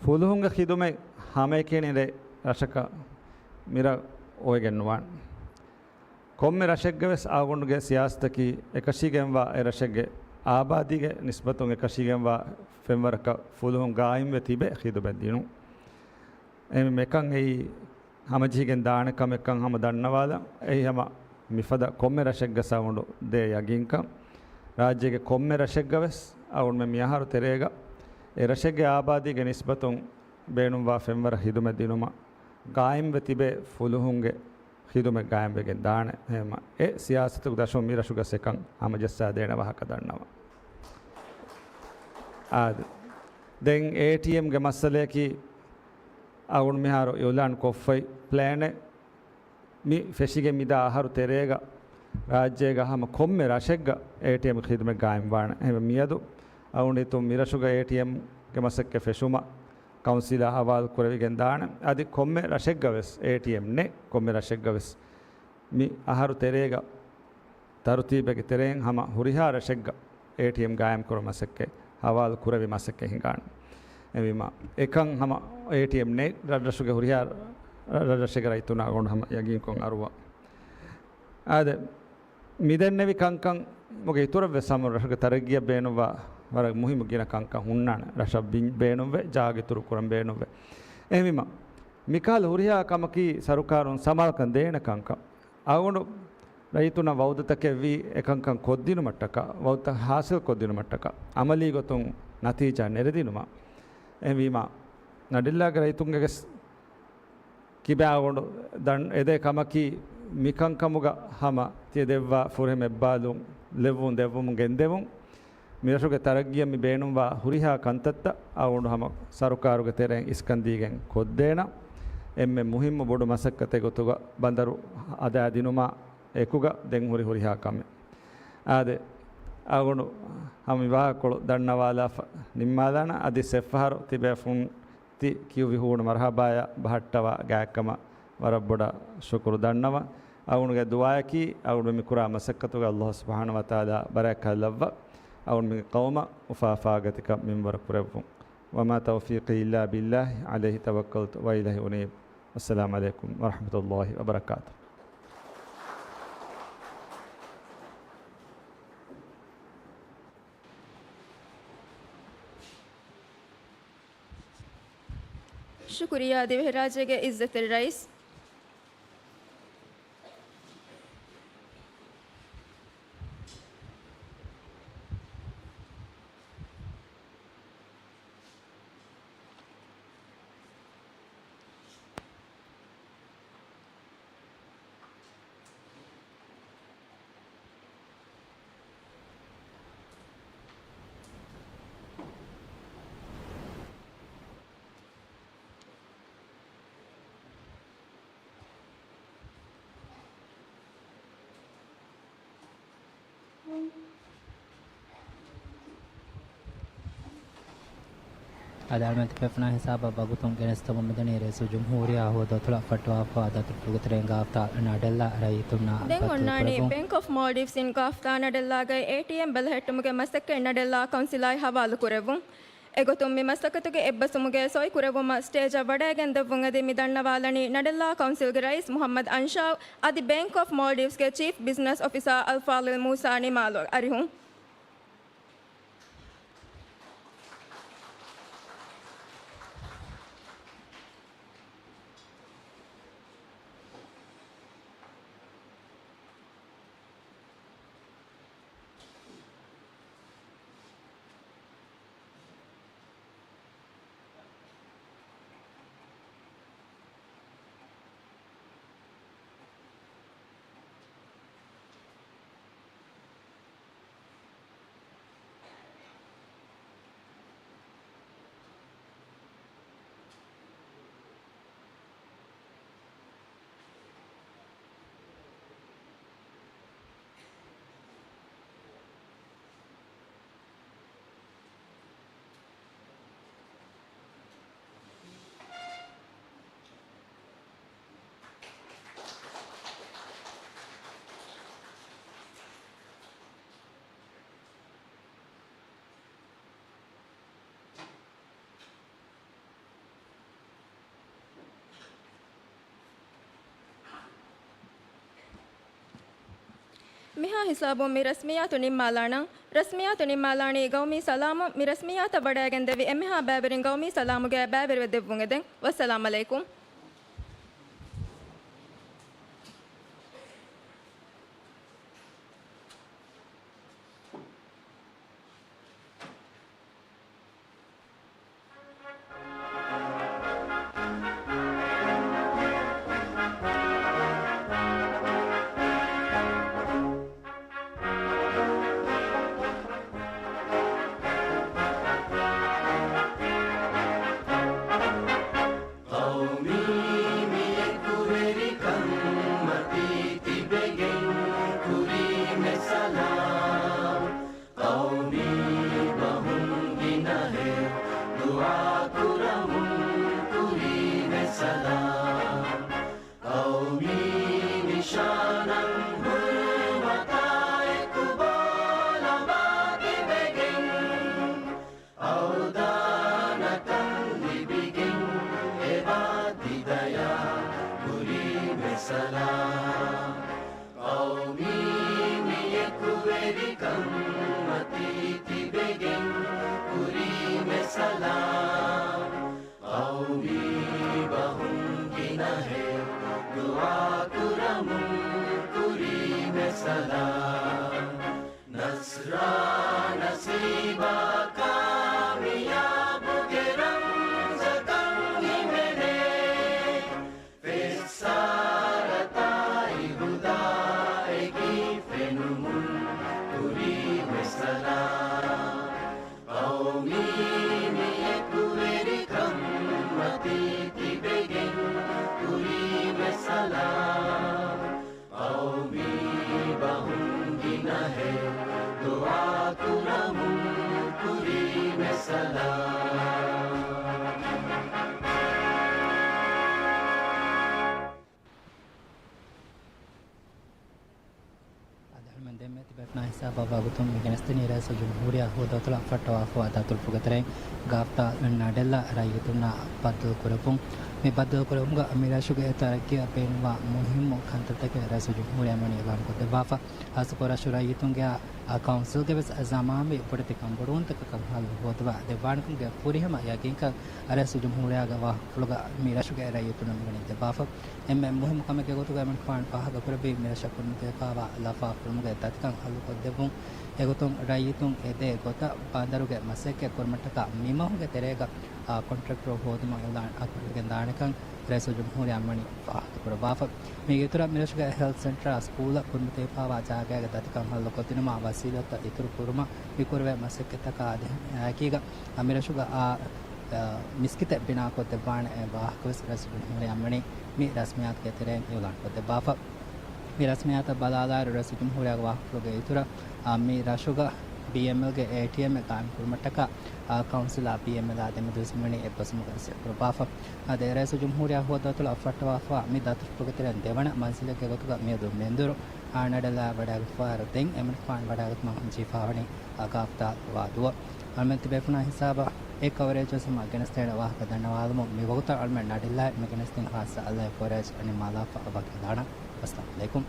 ފުލުހުންގެ ޚިދުމަތް ހަމައެކަނި ރަށަކަށް މިރަށް އޮވެގެން ނުވާނެ. ކޮންމެ ރަށެއްގަވެސް އަޅުގަނޑުގެ ސިޔާސަތަކީ އެކަށީގެންވާ އެ ރަށެއްގެ އާބާދީގެ ނިސްބަތުން އެކަށީގެންވާ ފެންވަރަކަށް ފުލުހުން ގާއިމްވެ ތިބެ ޚިދުމަތް ދިނުން. އެހެންވެ މިކަން އެއީ ހަމަޖެހިގެން ދާނެ ކަމެއްކަން ހަމަ ދަންނަވާލަން. އެއީ ހަމަ މިފަދަ ކޮންމެ ރަށެއްގަސް އަޅުގަނޑު ދޭ ޔަގީންކަން. ރާއްޖޭގެ ކޮންމެ ރަށެއްގަވެސް އަޅުގަނޑުމެން މިއަހަރު ތެރޭގަ އެ ރަށެއްގެ އާބާދީގެ ނިސްބަތުން ބޭނުންވާ ފެންވަރަށް ޚިދުމަތް ދިނުމަށް ގާއިމްވެ ތިބޭ ފުލުހުންގެ ޚިދުމަތް ގާއިމްވެގެން ދާނެ. އެހެންވީމަ އެ ސިޔާސަތުގެ ދަށުން މިރަށުގަސް އެކަން ހަމަޖައްސާދޭނެ ވާހަކަ ދަންނަވަން. އާދެ، ދެން އޭޓީއެމްގެ މައްސަލަޔަކީ އަޅުގަނޑު މިހާރު އިއުލާން ކޮށްފައި ޕްލޭނެއް. މި ފެށިގެން މިދާ އަހަރު ތެރޭގަ ރާއްޖޭގަ ހަމަ ކޮންމެ ރަށެއްގަ އޭޓީއެމް ޚިދުމަތް ގާއިމްވާނެ. އެހެންވެ މިއަދު އަޅުގަނޑު ހިތުން މިރަށުގަ އޭޓީއެމްގެ މަސައްކަތް ފެށުމަށް ކައުންސިލާ ހަވާލު ކުރެވިގެން ދާނެ. އަދި ކޮންމެ ރަށެއްގަވެސް، އޭޓީއެމް ނެތް ކޮންމެ ރަށެއްގަވެސް، މި އަހަރު ތެރޭގަ ތަރުތީބެއްގެ ތެރެއިން ހަމަ ހުރިހާ ރަށެއްގަ އޭޓީއެމް ގާއިމްކުރުމަށް މަސައްކަތް، ހަވާލު ކުރެވި މަސައްކަތް ހިނގާނެ. އެހެންވީމަ އެކަން ހަމަ އޭޓީއެމް ނެތް ރަށްރަށުގެ ހުރިހާ ރަށްރަށެއްގެ ރައްޔިތުންނަށް އަޅުގަނޑު ހަމަ ޔަގީންކޮށް އަރުވަން. އާދެ، މިދެންނެވި ކަންކަން މުގެ އިތުރަށްވެސް ހަމަ ރަށުގެ ތަރައްގީއަށް ބޭނުންވާ ވަރަށް މުހިއްމު ގިނަ ކަންކަން ހުންނާނެ. ރަށަށް ބިން ބޭނުންވެ، ޖާގަ އިތުރު ކުރަން ބޭނުންވެ. އެހެންވީމަ މިކަހަލަ ހުރިހާ ކަމަކީ ސަރުކާރުން ސަމާލުކަން ދޭނެ ކަންކަން. އަޅުގަނޑު ރައްޔިތުންނަށް ވައުދުތަކެއްވީ އެކަންކަން ކޮށްދިނުމަށްޓަކާ، ވައުދުތައް ހާސިލް ކޮށްދިނުމަށްޓަކާ، ޢަމަލީ ގޮތުން ނަތީޖާ ނެރެދިނުމަށް. އެހެންވީމާ، ނަޑެއްލާގެ ރައްޔިތުންގެ ގެސް ކިބާގޮނޑު ދަން އެދޭ ކަމަކީ، މިކަންކަމުގަ ހަމަ ތިޔަ ދެއްވާ ފުރިހަމަ އެއްބާލުން ލެއްވުން ދެއްވުމުން ގެންދެވުން. މިރަށުގެ ތަރައްގީއަށް މި ބޭނުންވާ ހުރިހާ ކަންތައްތައް އަޅުގަނޑު ހަމަ ސަރުކާރުގެ ތެރެއިން އިސްކަންދީގެން ކޮށްދޭނަން. އެންމެ މުހިއްމު ބޮޑު މަސައްކަތެއް ގޮތުގަ ބަނދަރު ހަދާދިނުމާ އެކުގަ ދެން ހުރި ހުރިހާ ކަމެއް. އާދެ، އަޅުގަނޑު ހަމަ މި ވާހަކަކޮޅު ދަންނަވާލާފަ ނިންމާލާނަން. އަދި ސެއްފަހަރު ތިބޭފުން ތި ކިޔުއްވި ހޫނު މަރުޙަބާއަށް ބަހައްޓަވާ ގާތްކަމަށް ވަރަށް ބޮޑަށް ޝުކުރު ދަންނަވަން. އަޅުގަނޑުގެ ދުޢާއަކީ، އަޅުގަނޑު މި ކުރާ މަސައްކަތުގަ ﷲ ސުބްޙާނަހޫ ވަތަޢާލާ ބަރަކާތް ލައްވާ، އަޅުގަނޑު މި ޤައުމަށް އުފާ ފާގަތިކަން މިންވަރު ކުރެއްވުން. وما توفيقي إلا بالله عليه توكلت وإليه أنيب. والسلام عليكم ورحمة الله وبركاته. ޝުކުރިއްޔާ ދިވެހިރާއްޖޭގެ ޢިއްޒަތްތެރި ރައީސް. އަދި އަޅުމެން ތިބޭފުޅާ ހިސާބަށް ވަގުތުން ގެނެސްދެމުން މިދަނީ ރައީސުލްޖުމްހޫރިއްޔާ ހޯދާ އަތޮޅަށް ފައްޓަވާފަ އަދި އަތޮޅުގެ ތެރެއިން ގާފްތާ ނަޑެއްލާ ރައްޔިތުންނާ ދެން ބައްދަލު އޮންނާނީ ކުރެއްވުން. ބެންކް އޮފް މޯލްޑިވްސް އިން ގާފްތާ ނަޑެއްލާގައި އޭޓީއެމް ބެލެހެއްޓުމުގެ މަސައްކަތް ނަޑެއްލާ ކައުންސިލާއި ހަވާލު ކުރެއްވުން. އެގޮތުން މި މަސައްކަތުގެ އެއްބަސްވުމުގެ ސޮއި ކުރެއްވުމަށް ސްޓޭޖަށް ވަޑައިގެންދެއްވުން އެދި މި ދަންނަވާލަނީ ނަޑެއްލާ ކައުންސިލްގެ ރައީސް މުޙައްމަދު އަންޝާ އަދި ބޭންކް އޮފް މޯލްޑިވްސްގެ ޗީފް ބިޒްނަސް އޮފިސާ އަލްފާޟިލް މޫސާ ނިމާލު އަރިހުން. މިހާ ހިސާބުން މި ރަސްމިއްޔާތު ނިންމާލާނަން. ރަސްމިއްޔާތު ނިންމާލާނީ ގައުމީ ސަލާމުން. މި ރަސްމިއްޔާތަށް ވަޑައިގެންދެވި އެންމެހާ ބައިވެރިން ގައުމީ ސަލާމުގެ ބައިވެރިވެ ދެއްވުން އެދެން. ވައްސަލާމް ޢަލައިކުމް. ޤައުމީ ނަޞްރާ ނަސީބާ ކާމިޔާބުގެ ރަމްޒަކަށް ހިމެނޭ. ފެއްސާރަތާއި ހުދާއެކީ ފެނުމުން ކުރީ މެސަލާ. ޤައުމީ މި އެކުވެރިކަން މަތީ ތިބެގެން ކުރީ މެސަލާ. ޤައުމީ ބަހުން ގިނަހެއް ދުޢާ ކުރަމުން ކުރީ މެސަލާ. އަދި އަޅުމެން ދެންމެ ތިބޭފުޅާ ހިސާބަށް ވަގުތުން މި ގެނެސްދިނީ ރައީސުލްޖުމްހޫރިއްޔާ ހޯދަގޮތުލާ ފައްޓަވާފައިވާ ދަތުރުފުޅުގެ ތެރެއިން ގާފްތާލުން ނަޑެއްލާ ރައްޔިތުންނާ ބައްދަލުކުރެއްވުން. މި ބައްދަލުކުރެއްވުމުގަ މި ރަށުގެ ތަރައްގީއަށް ބޭނުންވާ މުހިއްމު ކަންތައްތަކެއް ރައީސުލްޖުމްހޫރިއްޔާ މަނީ އިޢުލާން ކޮށްދެއްވާފަ. ހާއްސަކޮށް ރަށު ރައްޔިތުންގެ އާ ކައުންސިލްގެ ވެސް ޒަމާންވީ ބޮޑެތި ކަންބޮޑުވުންތަކަކަށް ހައްލު ހޯދުވާ ދެއްވާނެކަމުގެ ފުރިހަމަ ޔަގީންކަން ރައީސުލްޖުމްހޫރިއްޔާގެ ވާހަކަފުޅުގަ މި ރަށުގެ ރައްޔިތުންނަށް މިވަނީ ދެއްވާފަ. އެންމެ މުހިއްމު ކަމެއްގެ ގޮތުގައި މިންފާން ފާހަގަކުރެއްވީ މިރަށަށް ކުރިމަތިވެފައިވާ ލަފާފުޅުމުގެ ދަތިކަން ހައްލުކޮށްދެއްވުން. އެގޮތުން ރައްޔިތުން އެދޭ ގޮތަށް ބަނދަރުގެ މަސައްކަތް ކުރުމަށްޓަކާ މިމަހުގެ ތެރޭގަ އާ، ކޮންޓްރެކްޓަރު ހޯދުމަށް އިޢުލާން އަކުރެވިގެންދާނެކަން ރައީސުލްޖުމްހޫރިއްޔާ މަނީ ފާހަގަކުރައްވާފަ. މީގެ އިތުރަށް މިރަށުގެ ހެލްތް ސެންޓަރ، ސްކޫލަށް ކުރިމަތިވެފައިވާ ޖާގައިގެ ދަތިކަން ހައްލުކޮށްދިނުމަށް ވަސީލަތްތައް އިތުރުކުރުމަށް މިކުރެވޭ މަސައްކަތްތަކާ އަދި އެކީގަ މިރަށުގަ އާ، އާ، މިސްކިތެއް ބިނާކޮށްދެއްވާނެ ވާހަކަވެސް ރައީސުލްޖުމްހޫރިއްޔާ މަނީ މި ރަސްމިއްޔާތުގެ ތެރެއިން އިޢުލާންކޮށްދެއްވާފަ. މި ރަސްމިއްޔާތަށް ބަލާލާއިރު، ރައީސުލްޖުމްހޫރިއްޔާގެ ވާހަކަފުޅުގެ އިތުރަށް، އާ، މި ރަށުގަ ބީއެމްއެލްގެ އޭޓީއެމްއެއް ގާއިމްކުރުމަށްޓަކާ، އާ، ކައުންސިލާ ބީއެމްއެލާ ދެމެދުވެސް މިވަނީ އެއްބަސްވުމުގަ ރަސްމިކުރައްވާފަ. އަދި ރައީސުލްޖުމްހޫރިއްޔާ ހޯދަގޮތުލާ ފައްޓަވާފަ މި ދަތުރުފުޅުގެ ތެރެއިން ދެވަނަ މަންޒިލެއްގެ ގޮތުގަ މިއަދު މެންދުރު، އާ، ނަޑެއްލާ ވަޑައިގަތުފައި ދެން އެމަނިކުފާނު ވަޑައިގަތުމަށް ހަމަޖެހިފައިވަނީ، އާ، ގާފްތާލު ވާދޫއަށް. އަޅުމެން ތިބޭފުޅުންނާ ހިސާބަށް އެ ކަވަރޭޖް ވެސް ހަމަ ގެނެސްދޭނެ ވާހަކަ ދަންނަވާލަމުން މިވަގުތަށް އަޅުމެން ނަޑެއްލާ މި ގެނެސްދިން ހާއްސަ ލައިވް ކަވަރޭޖް ނިންމާލާފަ ވަކިވެލާނަން. އައްސަލާމު ޢަލައިކުމް.